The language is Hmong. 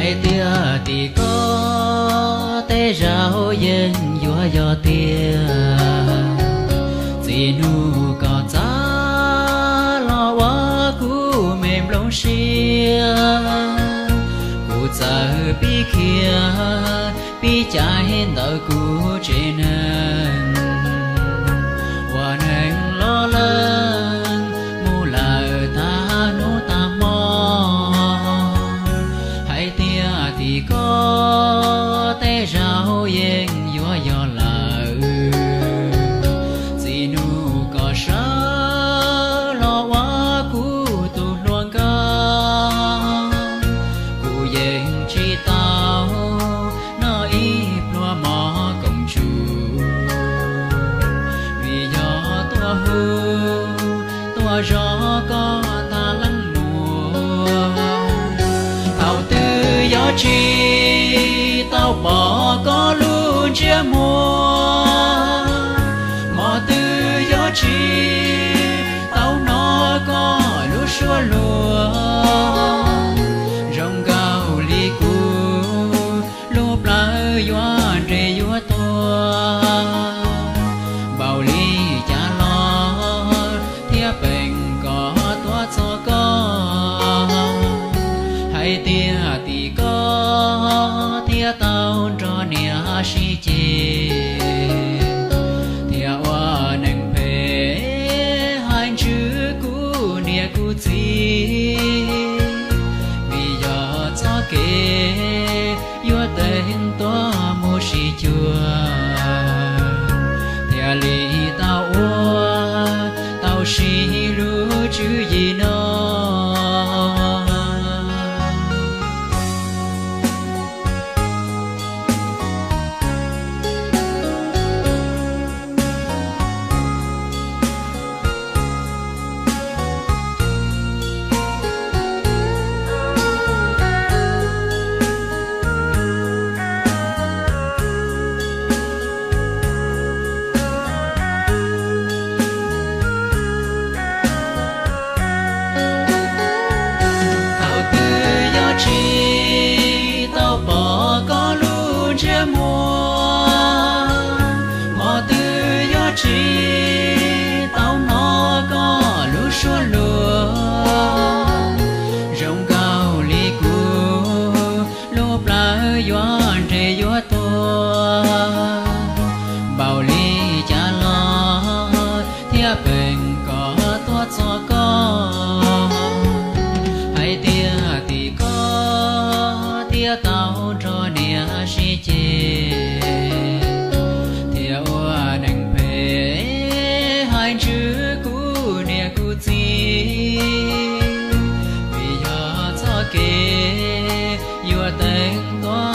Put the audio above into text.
Hais tias tim koj tej zaum yeej yuav yog tiag, txij hnub koj txav los ua kuv me nplooj siab, kuv txawm pib khiav pib caiv ntawm kuv tsev neeg, ua neeg loj leej mus lawm tag hnub tag hmo. Hais tias tim koj tej zaum yeej yuav yog lawm, txij hnub koj sawv los ua kuv tus hluas nkauj, kuv yeej tsis tau noj ib pluag mov koom tsum, vim yog tuaj hu tuaj zov koj tag leej muag. Thaum twg yog tsis tau pom koj lub ntsej muag, hmo twg yog tsis tau hnov koj lub suab luag, zoo nkaus li kuv lub plawv yuav nres yuav tuag, npaum li cas los thiaj peem kom tuaj txog koj. Hais tias tim koj thiaj tau nrog niam sib ceg, thiaj ua neeg phem hais ntswv kuv niam kuv txiv, vim yog txoj kev yuav teev tuaj mus sib cuag, thiaj li tau ua tau siv lub tswv yim no. Thaum twg yog tsis tau pom koj lub ntsej muag, hmo twg yog tsis tau hnov koj lub suab luag, zoo nkaus li kuv lub plawv yuav nres yuav tuag, npaum li cas los thiaj peem kom tuaj txog koj. Hais tias tim koj thiaj tau nrog niam sib ceg, thiaj ua neeg phem hais ntswv kuv niam kuv txiv, vim yog txoj kev yuav teev tuaj